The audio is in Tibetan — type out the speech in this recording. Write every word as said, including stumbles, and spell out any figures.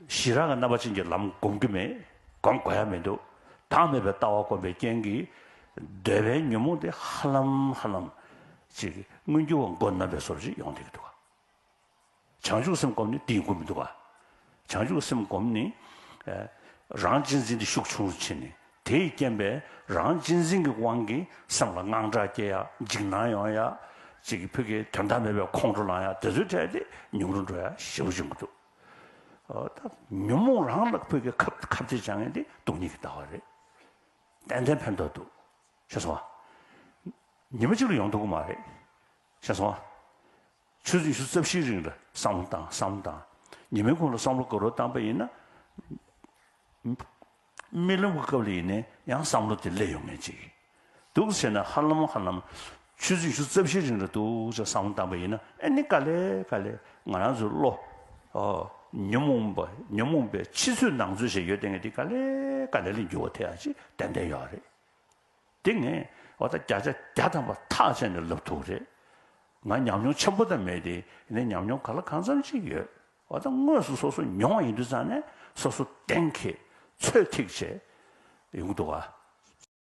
ཞི་རགས་ཀྱི་རྣམ་པ་ཅན་གྱི་ལམ་སྒོམ་གྱི་མེད། སྒོམ་དགོས་ཡ་མི་འདུག་བདག་མེད་པའི་ལྟ་བ་སྒོམ་པའི་རྐྱེན་གྱིས་འདོད་པའི་ཉོན་མོངས་དེ་ཧ་ལམ་ཧ་ལམ་ཅིག་མངོན་གྱུར་བ་མགོ་ན་བའི་བཟོ་ཅིག་ཡོང་བསྡད་ཀྱི་འདུག་ག་བྱང་ཆུབ་སེམས་སྒོམ་ནི་དེ་ཡིན་དགོས་མི་འདུག་ག་བྱང་ཆུབ་སེམས་སྒོམ་ནི་ཨ་རང་གཅེས་འཛིན་དེ་ཤུགས་ཆུང་རུ་ཕྱིན་ནས། དེ་ཡི་རྐྱེན་པས་རང་གཅེས་འཛིན་གྱི་དབང་གིས་སེམས་ལ་དངངས་སྐྲག་སྐྱེ་ཡ། འཇིགས་སྣང་ཡོང་ཡ། ཅིག་ཕ་གིའི་དོན་དག་མེད་པའི་ཁོང་ཁྲོ་ལངས་ཡ། དེ་ཚོའི་གྲས་དེ་ཉུང་རུ་འགྲོ་ཡ་ཞེ་པོ་ཅིག་འདུག་ཨོ་ད་ཉོན་མོངས་རང་ལ་ཕ་གིའི་ཁ་ཁ་གཏད་བྱ་མཁན་དེ་སྟོང་ཉིད་ཀྱི་ལྟ་བ་རེད། ཏན་ཏན་ཕན་ཐོགས་འདུག་ཤེས་སོང་ཨ། ཉི་མ་གཅིག་ལ་ཡོང་ཐུབ་ཀྱི་མ་རེད། ཤེས་སོང་ཨ། ཆུ་ཚོད་ཉི་ཤུ་རྩ་བཞིའི་རིང་ལ་བསམ་བློ་བཏང་བསམ་བློ་བཏང་། ཉི་མའི་གུང་ལ་བསམ་བློ་ག་རེ་བཏང་པ་ཡིན་ན། རྨི་ལམ་གྱི་སྐབས་ལ་ཡིན་ནའི་ཡང་བསམ་བློ་དེ་སླེབས་ཡོང་མཁན་ཅིག་འདུག་ཟེར་ན་ཧ་ལམ་ཧ་ལམ་ཆུ་ཚོད་ཉི་ཤུ་རྩ་བཞིའི་རིང་ལ་འདུག་ཅེས་བསམ་བློ་བཏང་པ་ཡིན་ན། ཨ་ནི་ག་ལེ་ག་ལེ་ང་རང་ཚོའི་བློ། ཨོ། ཉོན་མོངས་པ་ཉོན་མོངས་པའི་ཕྱི་ཚོད་ནང་ཚོད་ཞིག་ཡོད་བསྡད་མཁན་དེ་ག་ལེ་ག་ལེ་ལ་འགྱུར་བ་ཐེབས་ཡ་ཅིག་ཏན་ཏན་ཡོད་རེད། དེ་ངས་འོ་ད་བརྒྱ་ཆ་བརྒྱ་ཐམ་པ་ཐག་བཅད་ནས་ལབ་ཐུབ་རེད། ང་ཉམས་མྱོང་ཆེན་པོ་དང་མེད་དེ། ཡིན་ནའི་ཉམས་མྱོང་ག་ལ་གང་འཚམ་ཅིག་ཡོད། འོ་ད་དངོས་སུ་སོ་སོ་མྱོང་བ་ཡིན་དུས་ཙང་ནས་སོ་སོ་གཏན་འཁེལ་ཚོད་ཐིག་བྱས་ཡོང་གི་འདུག་ག